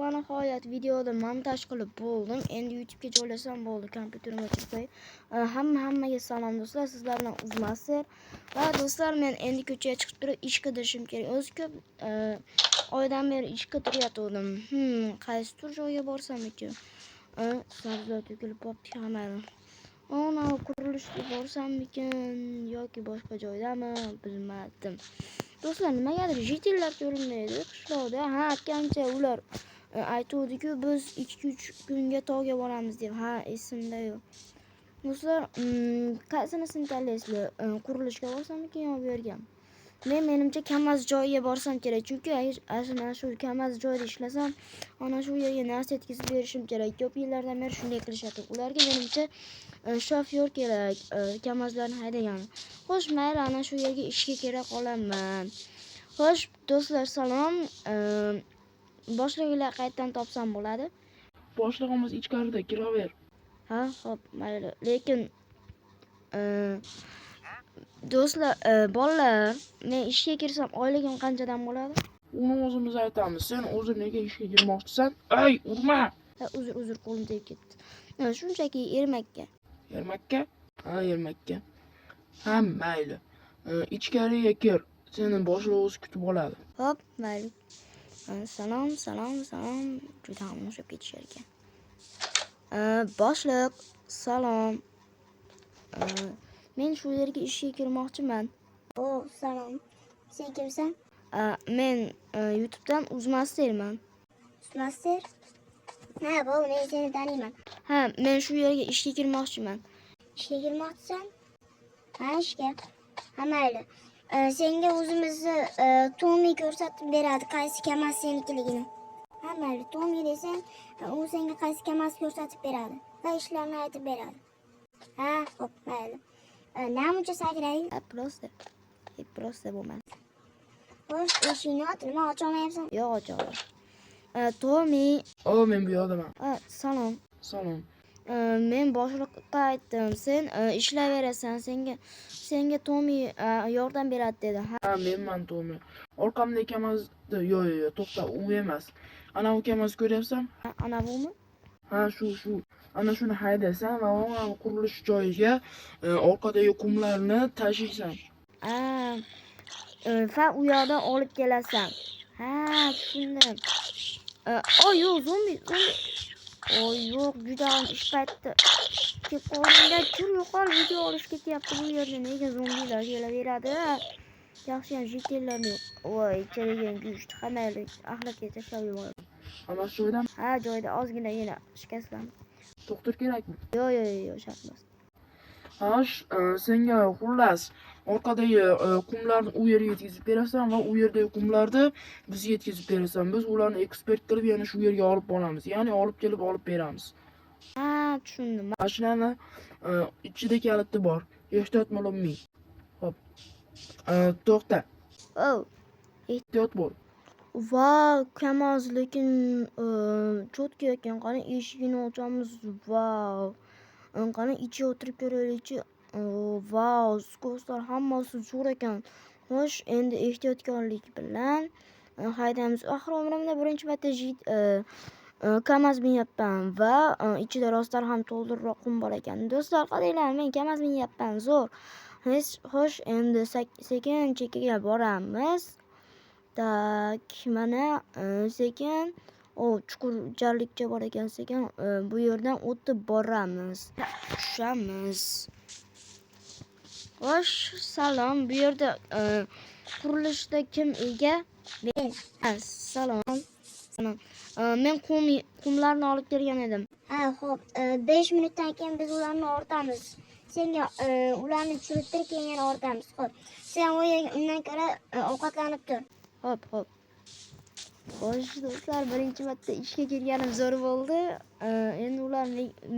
Va nihoyat videoda montaj qilib bo'ldim. Endi YouTube'ga joylasam bo'ldi. Kompyuterim o'chirib qo'yib. Hammaga salom, do'stlar. Sizlar bilan Uzmaster. Va do'stlar, men endi ko'chaga chiqib turib ish qidirishim kerak. O'zi ko'p oydan beri ish qidirayotgandim. Qaysi tur joyga borsam ekan? Sabzilar to'kilib qolibdi hamma. Ana qurilishga borsammikin yoki boshqa joydami, bilmadim. Do'stlar, nimagadir житель lar ko'rinmaydi qishloqda. Ha, aytgancha ular aytuvdi-ku, biz 2-3 kunga tog'ga boramiz deb. Ha, esimda yo'q. Do'stlar, qaysinisini tanlaysizlar? Qurilishga borsammikin yo bu yerga? Menimcha KAMAZ joyiga borsam kerak, chunki ana shu KAMAZ joyida ishlasam, ana shu yerga narsa yetkazib berishim kerak. Ko'p yillardan beri shunday qilishyapti. Ularga, menimcha, shofyor kerak, KAMAZlarni haydagan. Xo'sh, mayli, ana shu yerga ishga kira qolaman. Xo'sh, do'stlar, salom. Boshlig'inglar qayerdan topsam bo'ladi? Boshlig'imiz ichkarida, kiraver. Ha, xo'p, mayli. Lekin do'stlar, bolalar, men ishga kirsam oyligim qanchadan bo'ladi? Uni o'zimiz aytamiz. Sen o'zi nega ishga kirmoqchisan? Ey, urma! Ha, uzr, uzr, qo'lim tegib ketdi. Shunchaki ermakka. Ermakka? Ha, ermakka. Ha, mayli. Ichkariga kir. Seni boshlig'imiz kutib oladi. Xo'p, mayli. Salom, salom, salom. Juda ham o'xshab ketishar ekan. Boshliq, salom. Men shu yerga ishga kirmoqchiman. O, salom. Sen kimsan? Men YouTube'dan Uzmasterman. Master? Ha, bo'ldi, men seni taniyman. Ha, men shu yerga ishga kirmoqchiman. Ishga kirmoqchisan? Ha, ishga. Ha, mayli. Senga o'zimizni Tomi ko'rsatib beradi, qaysi KAMAZ senikiligini. Ha, mayli, Tomi desang, u senga qaysi KAMAZ ko'rsatib beradi va ishlarni aytib beradi. Ha, xo'p, mayli. Namuncha sakrading? Ha, просто. Просто bo'lmas. Xo'sh, eshikni och, nima ocholmayapsan? Yo'q, ochaman. Tomi, O, men bu yoqdaman. Ha, salom. Salom. Men boshliqqa aytdim, sen ishlayverasan, senga Tomi yordam beradi dedi. Ha, Ha, menman Tomi. Orqamda KAMAZ. Yo'q, yo'q, yo'q, to'xta, u emas. Ana u KAMAZ ko'ryapsan? Ana bumi? Ha, shu, shu. Ana shuni haydasan va o'ng qurilish joyiga orqadagi qumlarni tashiysan. Ha, va u yoqdan olib kelasan. Ha, tushundim. Oy, yo'q, zombi, zombi. Oy, yo'q, juda ham ish payti. Kelib qoldingda, tur, yo'qol, video olish ketyapti bu yerda. Nega zombilar kelaveradi? Yaxshiyam житель larni yo'q. Voy, chirigan go'sht, mayli, axlatga tashlab yubordim. Hammasi joyidami? Ha, joyida, ozgina yana shikastlandi. Doktor kerakmi? Yo'q, yo'q, yo'q, shart emas. Ha, senga xullas orqadagi qumlarni u yerga yetkazib berasan va u yerdagi qumlarni bizga yetkazib berasan. Biz ularni eksport qilib yana shu yerga olib boramiz. Ya'ni olib kelib olib beramiz. Ha, tushundim. Mashinani ichida kaliti bor. Ehtiyot bo'lib. Xo'p. To'xta. Oh. Ehtiyot bo'l. Vau, KAMAZ lekin чётко ekan. Qani, eshigini ochamiz. Vau. Qani, ichiga o'tirib ko'raylikchi. Vau, do'stlar, hammasi zo'r ekan. Xo'sh, endi ehtiyotkorlik bilan haydaymiz. Axir umrimda birinchi marta KAMAZ minyapman va ichida rostdan ham to'ldirroq qum bor ekan. Do'stlar, qaranglar, men KAMAZ minyapman, zo'r. Xo'sh, endi sekin chekkaga boramiz. Так, mana sekin o chuqurjarlikcha bor ekan, sekin bu yerdan o'tib boramiz. Tushamiz. Xo'sh, salom. Bu yerda qurilishda kim ega? Men. Ha, salom. Salom. Men qumlarni olib kelgan edim. Ha, xo'p, 5 minutdan keyin biz ularni ortamiz. Senga ularni tushirib tur, keyin yana ortamiz. Xo'p. Sen u yerga undan ko'ra ovqatlanib tur. Xo'p, xo'p. Xo'sh, do'stlar, birinchi marta ishga kirganim zo'r bo'ldi. Endi ular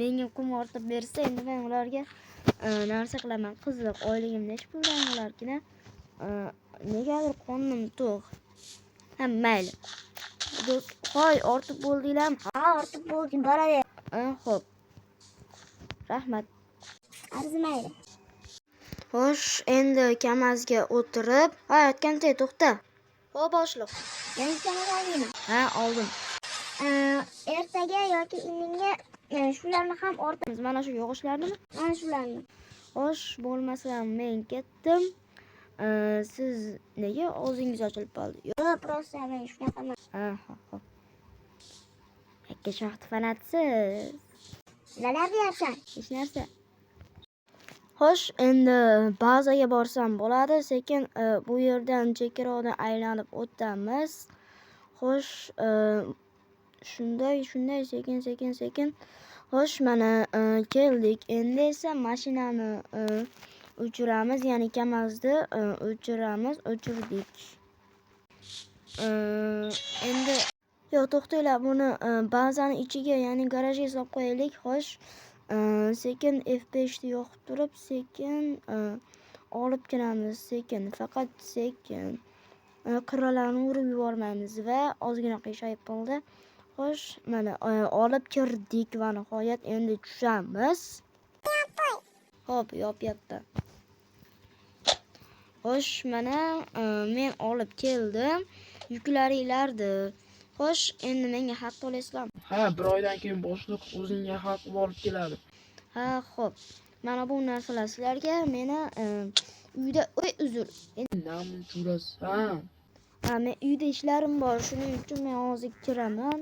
menga qum ortib bersa, endi men ularga narsa qilaman. Qiziq, oyligim nechi puldan bo'larkin, a? Negadir qornim to'q. Ha, mayli. Do'st, hoy, ortib bo'ldinglarmi? Ha, ortib bo'ldi, boraver. Xo'p. Rahmat. Arzimaydi. Xo'sh, endi KAMAZga o'tirib, hoy, aytgancha to'xta. Xo'p, boshliq. Yangi KAMAZ oldingmi? Ha, oldim. Ertaga yoki indinga shularni ham ortamiz. Mana shu yog'ochlarnimi? Mana shularni. Xo'sh, bo'lmasa men ketdim. Siz nega og'zingiz ochilib qoldi? Yo'q. Yo'q, просто men shunaqaman. Ha, hop. Yakka shoxni fanatsiz. Nimalar deyapsan? Hech narsa. Xo'sh, endi bazaga borsam bo'ladi. Sekin bu yerdan chekkaroqdan aylanib o'tamiz. Xo'sh, shunday, shunday sekin, sekin, sekin. Xo'sh, mana keldik. Endi esa mashinani o'chiramiz, ya'ni KAMAZni o'chiramiz, o'chirdik. Endi yo'q, to'xtanglar, buni bazani ichiga, ya'ni garajga solib qo'yaylik. Xo'sh, sekin F5 ni yoqib turib, sekin olib kiramiz, sekin, faqat sekin. Qirralarni urib yubormaymiz va ozgina qiyshayib qoldi. Xo'sh, mana olib kirdik va nihoyat endi tushamiz. Xo'p, yopyapti. Xo'sh, mana men olib keldim yuklaringlarni. Xo'sh, endi menga haq to'laysizlarmi? Ha, bir oydan keyin boshliq o'zingga haq olib keladi. Ha, xo'p. Mana bu narsalar sizlarga, meni uyda, oy, uzr. Namchurasan. Ha, men uyda ishlarim bor, shuning uchun men hozir kiraman.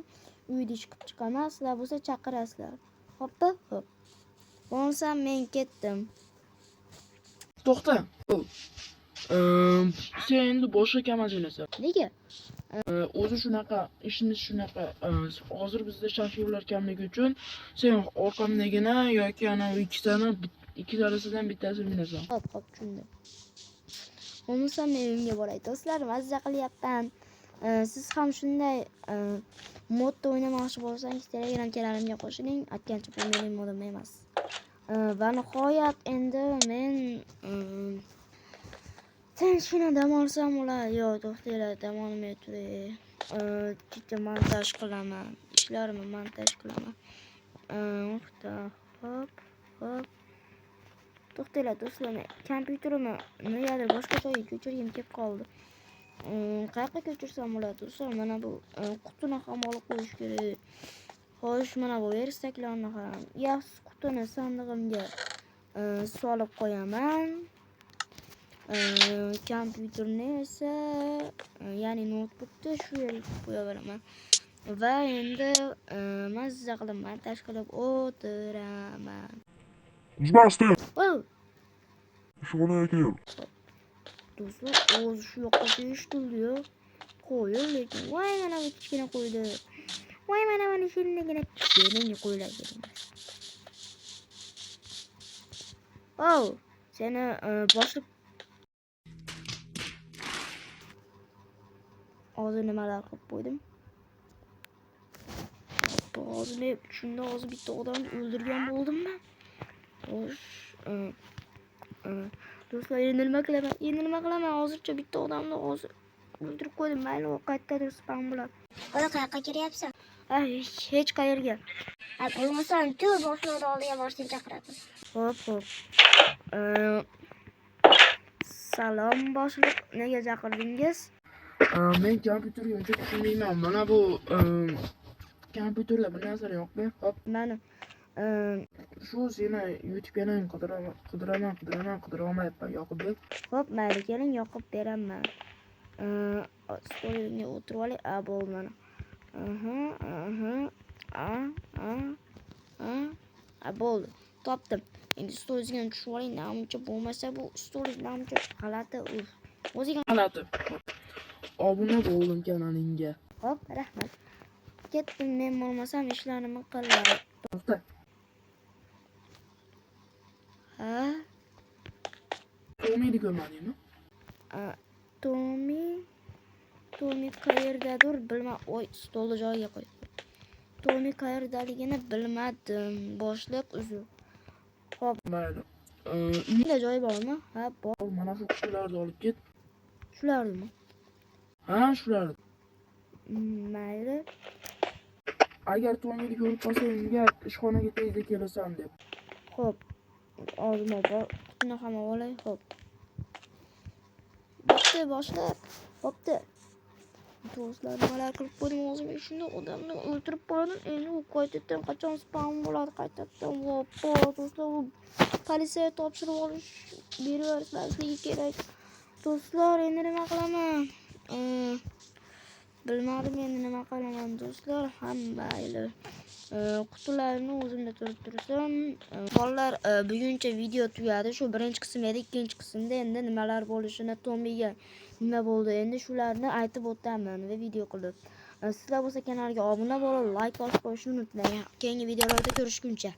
Uyda ish qilib chiqaman, sizlar bo'lsa chaqirasizlar. Xo'pmi? Xo'p. Bo'lmasa men ketdim. To'xta. Sen endi boshqa KAMAZ minasan. Nega? O'zi shunaqa, ishimiz shunaqa. Hozir bizda shofyorlar kamligi uchun sen orqamdagina yoki ana u ikkitani, ikkitalasidan bittasini minasan. Xo'p, xo'p, tushundim. Bo'lmasa men uyimga boray. Do'stlar, mazza qilyapman. Siz ham shunday modda o'ynamoqchi bo'lsangiz, Telegram kanalimga qo'shiling. Aytgancha, bu mening modim emas. Va nihoyat endi men tinchgina dam olsam bo'ladi. Yo'q, to'xtanglar, dam olmay turay. Bitta montaj qilaman. Ishlarimni montaj qilaman. Hop, hop. To'xtanglar, do'stlar, men kompyuterimni negadir boshqa joyga ko'chirgim kelib qoldi. Qayoqqa ko'chirsam bo'ladi, do'stlar? Mana bu qutini ham olib qo'yish kerak. Xo'sh, mana bu verstaklarni ham yaxshi qutini sandig'imga solib qo'yaman. Kompyuterni esa, ya'ni noutbukni shu yerga qo'yaveraman. Va endi mazza qilib montaj qilib o'tiraman. Uzmaster, Wow! ishxonaga kel. Do'stlar, o'zi shu yoqqa eshitildi-yu. Qo'yi lekin, voy, mana bu kichkina qo'ydi. Voy, mana mana shirinligina menga qo'ylar kerak. Oh, seni boshliq hozir nimalar qilib qo'ydim? Hozir men shunda hozir bitta odamni o'ldirgan bo'ldimmi? Xo'sh, do'stlar, endi nima qilaman? Endi nima qilaman? Hozircha bitta odamni hozir o'ldirib qo'ydim. Mayli, u qayerdadir spam bo'ladi. Qo'y, qayoqqa kiryapsan? Ay, hech qayerga. Ha, bo'lmasa tur boshliqni oldiga borsang chaqiradi. Xo'p, xo'p. Salom boshliq, nega chaqirdingiz? Men kompyuterga uncha tushunmayman. Mana bu kompyuterda bir narsalar yo'qmi? Hop, Mani shu seni YouTube kanaling qidiraman, qidiraman, qidiraman, qidira olmayapman. Yoqib ber. Xo'p, mayli, keling, yoqib beraman. Stolimga o'tirib olay. A, bo'ldi mana. Aha, aha. A, a, a. A, bo'ldi. Topdim. Endi stolingizga tushib oling. Namuncha bo'lmasa bu stol namuncha g'alati. Uf. O'ziga G'alati. Obuna bo'ldim kanalingga. Hop, rahmat. Ketdim men, bo'lmasam ishlarimni qilay. To'xta. Ha? Tommyni ko'rmadingmi? A, Tommy, Tommy qayerdadir bilma. Oy, stolni joyiga qo'y. Tommy qayerdaligini bilmadim. Boshliq, uzr. Xo'p, Mayli. uyda joyi bormi? Ha, bor. Mana shu qutilarni olib ket. Shularmi? Ha, shularni. Mayli. Agar Tommyni ko'rib qolsang, unga ishxonaga tezda kelasan deb. Xo'p. Ozma bor. Qutini ham olay. Xo'p. Bo'pti, boshliq. Bo'pti. Do'stlar, nimalar qilib qo'ydim o'zimga? Shunday odamni o'ldirib qo'ydim. Endi u qaytadan qachon spawn bo'ladi qaytadan? Voppo, do'stlar, u politsiyaga topshirib olish beravermasligi kerak. Do'stlar, endi nima qilaman? Bilmadim endi nima qilaman, do'stlar. Ha, mayli. Qutilarni o'zimda turib tursin. Bolalar, buguncha video tugadi. Shu birinchi qism edi. Ikkinchi qismda endi nimalar bo'lishini, Tomiga nima bo'ldi, endi shularni aytib o'taman va video qilib. Sizlar bo'lsa kanalga obuna bo'lib, layk bosib qo'yishni unutmang. Keyingi videolarda ko'rishguncha.